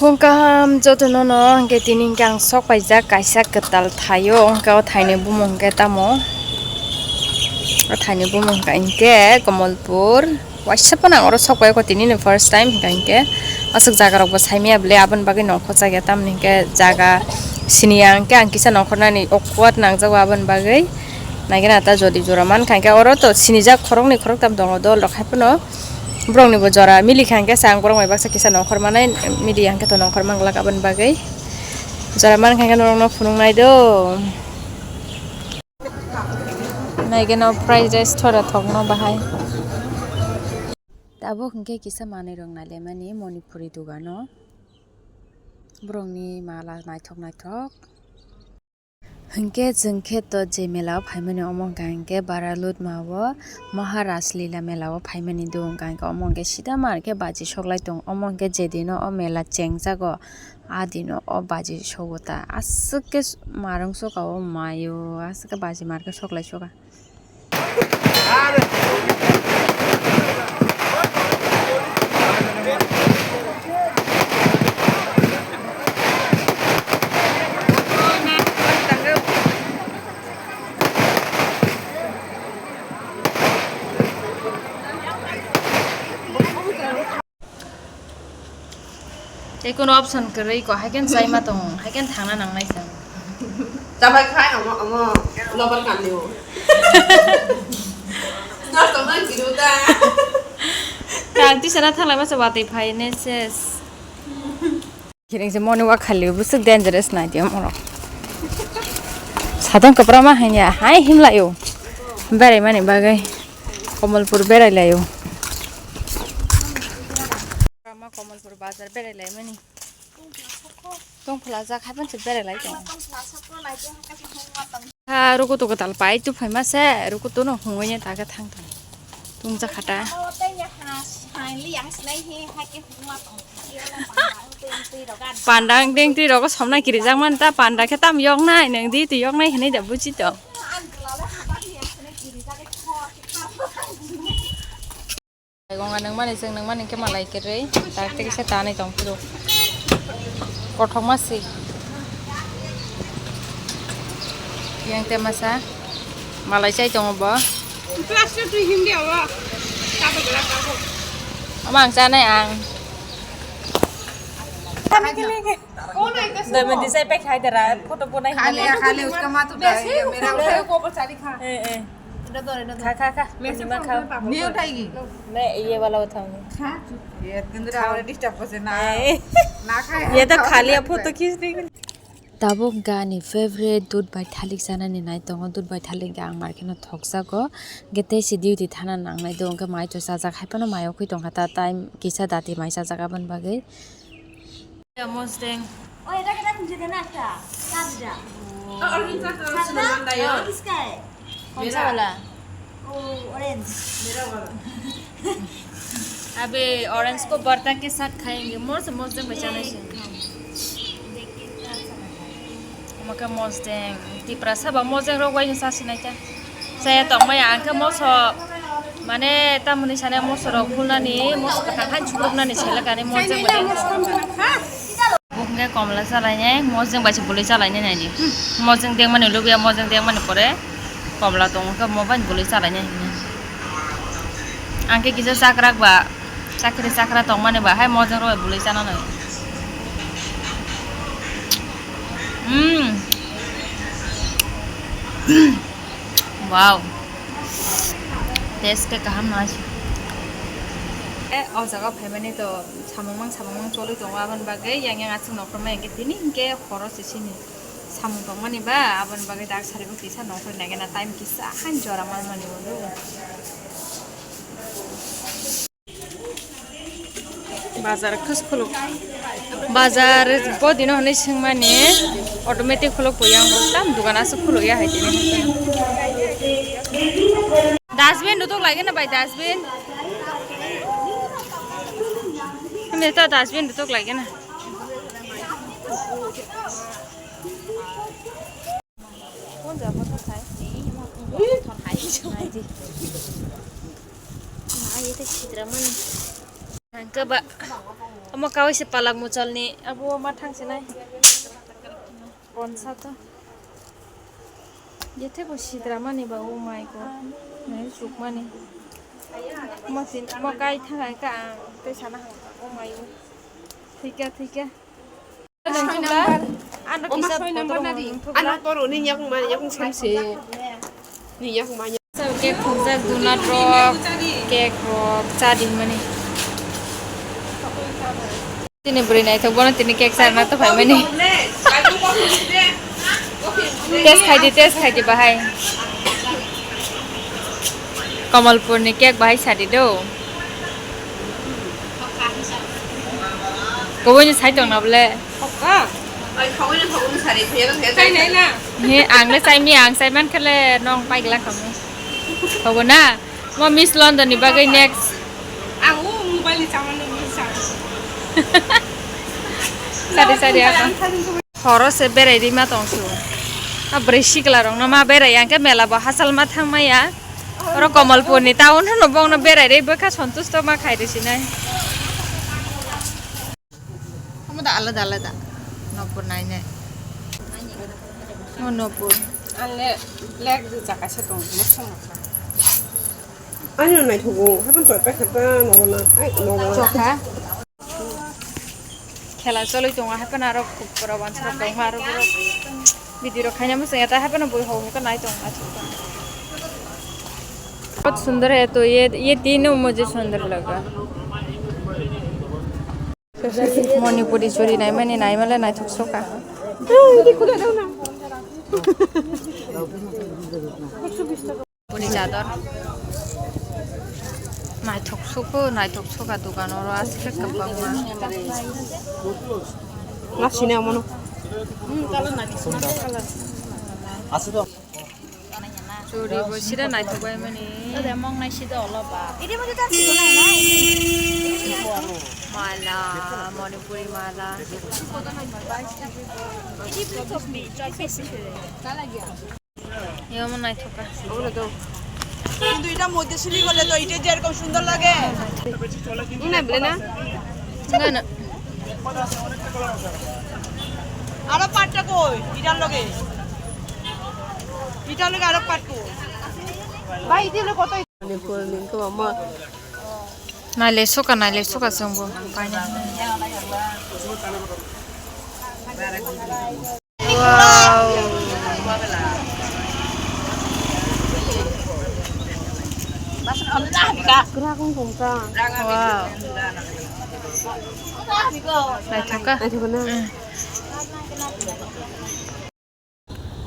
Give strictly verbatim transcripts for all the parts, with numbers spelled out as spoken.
Phung kaham jotono no hwnkhe tini hwnkhe ang sok paijak kaisa kwtal thaio, hwnkhe o thaini bumung hwnkhe tamo? O thaini bumung hwnkhe, hwnkhe Komolpur. Waisa phano ang oro sok paikha tini ni first time, hwnkhe, hwnkhe aswk jaga rokbo saimaya bwle, aboni bagwi nongkhor chakya, tamoni hwnkhe jaga siniya, hwnkhe ang kisa nongkhornani awkward nangjago, aboni bagwi naikhe na ta jodi jora mankha, hwnkhe oro to sinijak khoroknwi khoroktham tongo dol rok, hai phano borokni bo jora milikha, hwnkhe sa ang borok bai baksa kisa nongkhor manai, mili hwnkhe to nongkhor manglak, aboni bagwi jora mankha, hwnkhe norokno phunuknai do. Naikhe no fried rice thora thokno bahai. Tabuk hwnkhe kisa manwi rok nailaimani Manipuri dugano. Borokni mala naithok naithok. Hwnkhe chwng khe to je mela o phaimani omo hwnkha hwnkhe Baralut ma o Maharaj Lila mela o phaimani do hwnkha hwnkhe omo hwnkhe sida mar khe baji soklai tongo. Omo hwnkhe jedino o mela chengjago. A dino o baji sogo ta aswk khe marwng soka o mayo aswk khe baji mar khe soklai soka. Tei kono option kwrwi ko, hai khe chai ma tongo, hai khe thangna nangnai chwng. Chabai khai omo, omo lobar kanlio. Nor tongma giru da. Tang tisana thanglai masa watwi phai ne ses. Hiring se moni wa khali busuk dangerous nai dia moro. Sadon kapra ma hanya, hai himlayo. Berai mani bagai. Komolpur berai layo. Komolpur bazar berai lai mani. Tongphla jak hai phan se berai lai tong. Ha, rukutu kwtal pai tu phaima se, rukutu no hungwi ne ta khe thang thang. Tungja khata. Panda ang deng twi rogo somnai kirijak man ta, panda khe tam yok nai, nang di twi yok nai hinui da buji tong. Gonga nangmani, chwng nangmani khe malai kwrwi, tak tei kisa tanwi tong phuru. Kothokma si. Yang te masa malai chai tongo bo. Plastic twi himdi abo. Tabuk la tabuk. Ama ang chanai ang. Dami disai pek hai dara photo bonai. Khali, khali uska matu da, ye mera uska. Ko bachari kha. Eh, eh. Kha, kha, kha. Purnima kha. Nahi uthaegi? Nahi, ye wala uthaungi. Kha. Ye tundra aur disturb karte na. Eh. Na kha. Ye to khali photo khich rahi hai. Tabuk ani favorite dudh bai thalik chanani nai tongo, dudh bai thalik ang mar kheno thokjago, hwnkhe tei se duty thana nangnai do, hwnkhe mai to chajak hai phano mai o khwi tongkha ta, time kisa dati mai chajak aboni bagwi. Mosdeng. O, eta keta khunje dena ekta. Kabja. Kabja. Kiskai? Kaun sa wala? O, orange. Abe orange ko barta ke sath khayenge. Mosdeng bai chanai se. Omo khe mosdeng, Tiprasa ba mosdeng rok bai no cha sinai ta. Chaya tongmaya ang khe moso, mane tamoni sane moso rok hulnani, moso kwthang han chukrupnani selekani mosdeng bai. Bo hwnkhe komla chalainai, mosdeng bai se bwlwi chalainai naidi. Hmm, mosdeng dengmani lubya, mosdeng dengmani pore komla tongo khe mo bai bwlwi chalainai hinwi. Ang khe kisa chakrak ba, chakri chakra tongmani ba hai mosdeng rok bai bwlwi chana nai. Mm. Wow. Taste khe kaham no achi. E, o jaga phaimani to samung mang samung mang choli tongo, aboni bagwi yang yang aswk nongkhorma hwnkhe tini hwnkhe horo se sini samung tongmani ba, aboni bagwi dak sari bo kisa nongkhor nai gana time kisa han jora manmani bo. Bazar khus khuluk. Bazar bo dino hwnwi swngmani automatic khuluk bo yang bo tam dugan aswk khuluk ya hai tini. Dustbin dutuk lagi na bai dustbin. Kami ta dustbin dutuk lagi na. Kon jaga thai ni mo kon thon hai. Hai di. Nah, itu citra mana? Hangke ba. Omo kawi se palak muchal ni abo ma thang se nai. Konsa to. Yethe bo sidra mani ba o mai ko. Nai chuk mani. Mo tin mo kai thang ka ang te sana hang o mai o. Thika thika. Nungthukla. Ano kisa photo rok nungthukla. Ano toro ni yakung mani yakung samse. Ni yakung mani. Cake phungjak, donut rok, cake rok, cha di hwnmani. Tini bwrwi naithok, bono tini cake charwna tongphaimani. Taste khai di, taste khai di bahai. Kamalpur ni cake bahai sa di do. Kubui ni sai tong na bole. He, ang le chai mi, ang chai man khe le nong pai glak kamo. Hobo na? Mo Miss London ni bagwi next. Ang o mobile ni chamani miss ang. Sari, sari, ako. Horo se berai ri ma tong su. A bwrwi sikla rok no ma berai yang khe mela bo hachal ma thang ma ya. Oro Kamalpur ni town no bong no berai ri bwkha sontusto ma khai ri sinai. Omo da alada alada. Nopor nainai. Mo nopor. Ang le black jaka se tong, mo song kha. Ani no naithogo, hapan choi pa khata nogo na. Ai nogo. Chokha. Khela choloi tongo, hapan aro khub pura wansra tongma aro borok. Video rok khaina mo sengya ta hapan bui hau ka nai tong. बहुत सुंदर है तो ये, ये तीनों मुझे सुंदर लगा। Manipuri churi naimani, naimale naithok soka. Manipuri chador. Naithok soko, naithok soka dogan oro aswk kwbangma. Nasine amono. Churi bo sida naithok bai mani. Ode mong nai sida olo ba. Mala, Manipuri mala. Yo mo naithok ka. কিন্তু এটা মধ্যে সিলি করলে তো এটা যেরকম সুন্দর লাগে। Nai bole na? Ngai na. আরো পাটটা কই? এটার লগে। এটার লগে আরো পাট কই? ভাই, এটা হলো কত? Manipur ni khe mama. Naile soka, naile soka chwngbo. Wow. Kwrak wng tong kha. Wow. Naithok kha. Naithok kha na? Mm.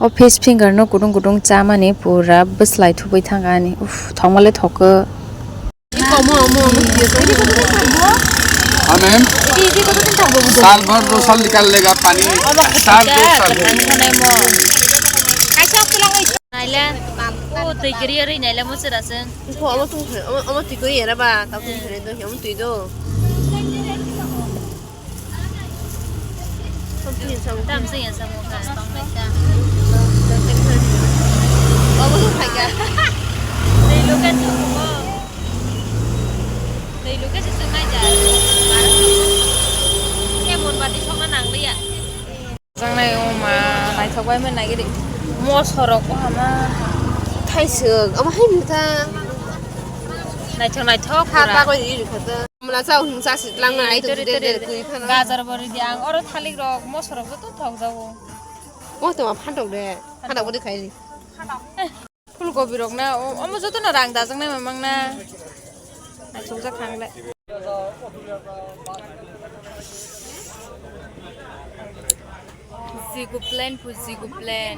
O fish finger no kudung kudung chamani pura bwslai thubui thangkha ani. Uff, thokmale thokgo. Omo, omo, omo, omo. हाँ मैम, साल भर दो साल निकाल लेगा पानी, साल दो साल। Naile, o twi kwrwi ri naile mo chwra chwng. Omo twi kwrwi era ba, tamo twi kwrwi do, omo twi do. Tamo se yang samo ka, tamo ka. Obo se phaikha. Tei luka se sumo. Tei luka se sumai ja. Khe mon bati songna nangliya. Jangnai o ma, naithok bai ma nagiri. Mosorok o hama. Thaiswk, omo hai mutha. Naithok, naithok, ha pura. Bagwi ri rwkha ta. Mla chao hwn cha si tlang na ai to de de kui phano. Gajar bo ri di ang oro thalik rok mosorok joto thok jago. O to phantok de. Phantok bo de khai ri. Phul gobi rok na o, omo joto no rang dajak nai mamang na. Ai chok jak khang le. Jigu plan pu jigu plan.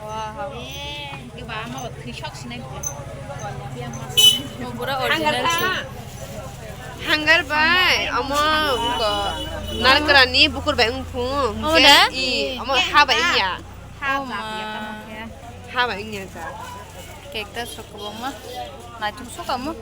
Wow. Eh, ke ba ma ba thwi sok sinai. Mo pura original si. Hangar bai, omo ko narkra ni bukur bai ungphu. Omo da? I, omo ha bai ingya. Ha ba ya tamo khe. Ha bai ingya ta. Cake ta sok kwbangma. Naituk sok amo.